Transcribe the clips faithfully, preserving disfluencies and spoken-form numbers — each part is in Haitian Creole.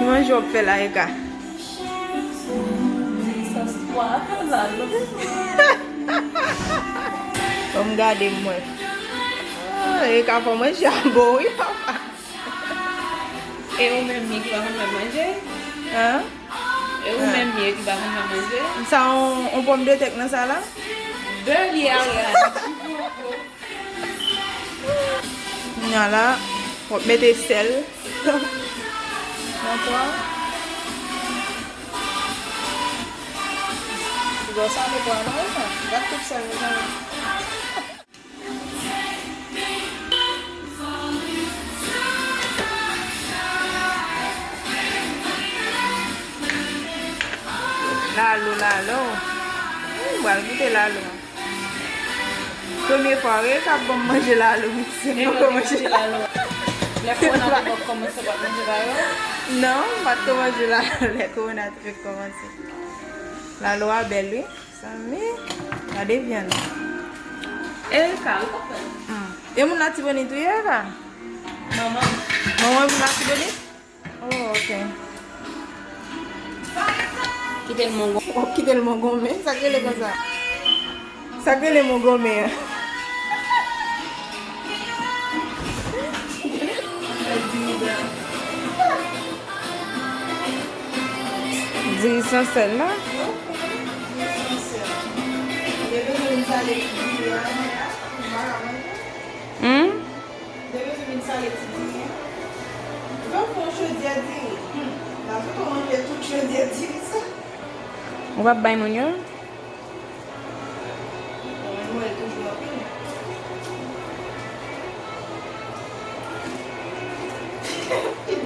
Manje w ap fè la, Eka. Sòs pwa, lalo. Ban m gade m wè. Ah, Eka fè w manje a bon wi, papa. E ou menm, Mik, ou pa konn fè manje? Hein? E ou menm ye ki pa konn fè manje? Sa yon, yon pòmdetè k nan sa la? Bèl ye a, wè. Kounya la, w ap mete sèl nan pwa. Ou dwe sale pwa non, wi, non. Gad tout sèl yo, non. Lalo, lalo. Hmm, m pral goute lalo. Premye fwa, wi, k ap ban m manje lalo, mesye. M poko manje lalo. Lè kowona te poko kòmanse, w pa t manje lalo? Non, m pa t ko manje lalo lè kowona te fèk kòmanse. Lalo a bèl, wi. Zanmi, gade vyann. E kari kòfè. Hmm. E moun Latibonit ou ye la? Manman. Manman moun Latibonit? Oh, ok. Kite l mongon. W ap kite l mongon, men sa k rele konsa. Sa k rele mongon, men. Diri san sèl la. Hmm? Ou p ap bay moun yo?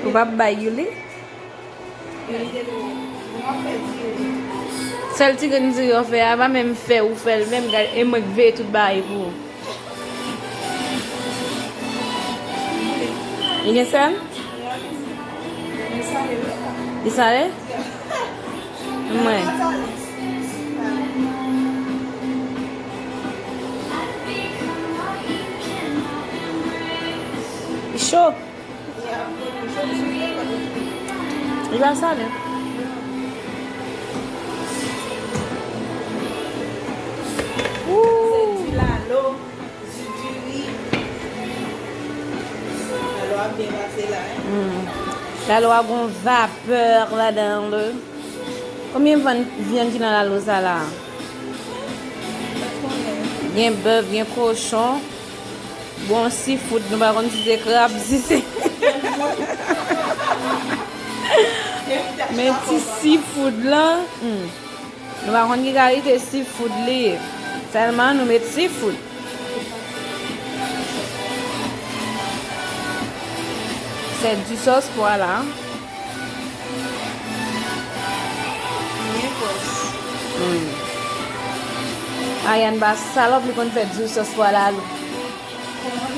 Ou p ap bay Youli? Sèl ti grenn diri w fè a, pa menm fè ou fè l menm, gad, e mwen k veye tout bagay pou ou. Li gen sèl? Li sale? Mwen. Li cho. Li pa sale. Ooh. Lalo a byen pase la, hein? Hmm. Lalo a gon vapè ladan l. Konbyen vann vyann ki nan lalo sa la? Gen bèf, gen kochon. Bon, seafood, nou pa konn si se krab, si se. Men ti seafood lan, hmm. Nou pa konn ki kalite seafood li ye. Sèlman nou met seafood. Se di sòs pwa la. Byen pwòp. Hmm. Ayan pa salòp, li konn fè di sòs pwa la.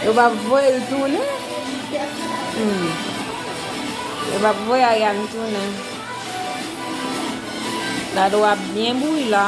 Yo p ap voye l tounen. Hmm. Yo p ap voye Ayan tounen. Lalo a byen bouyi la.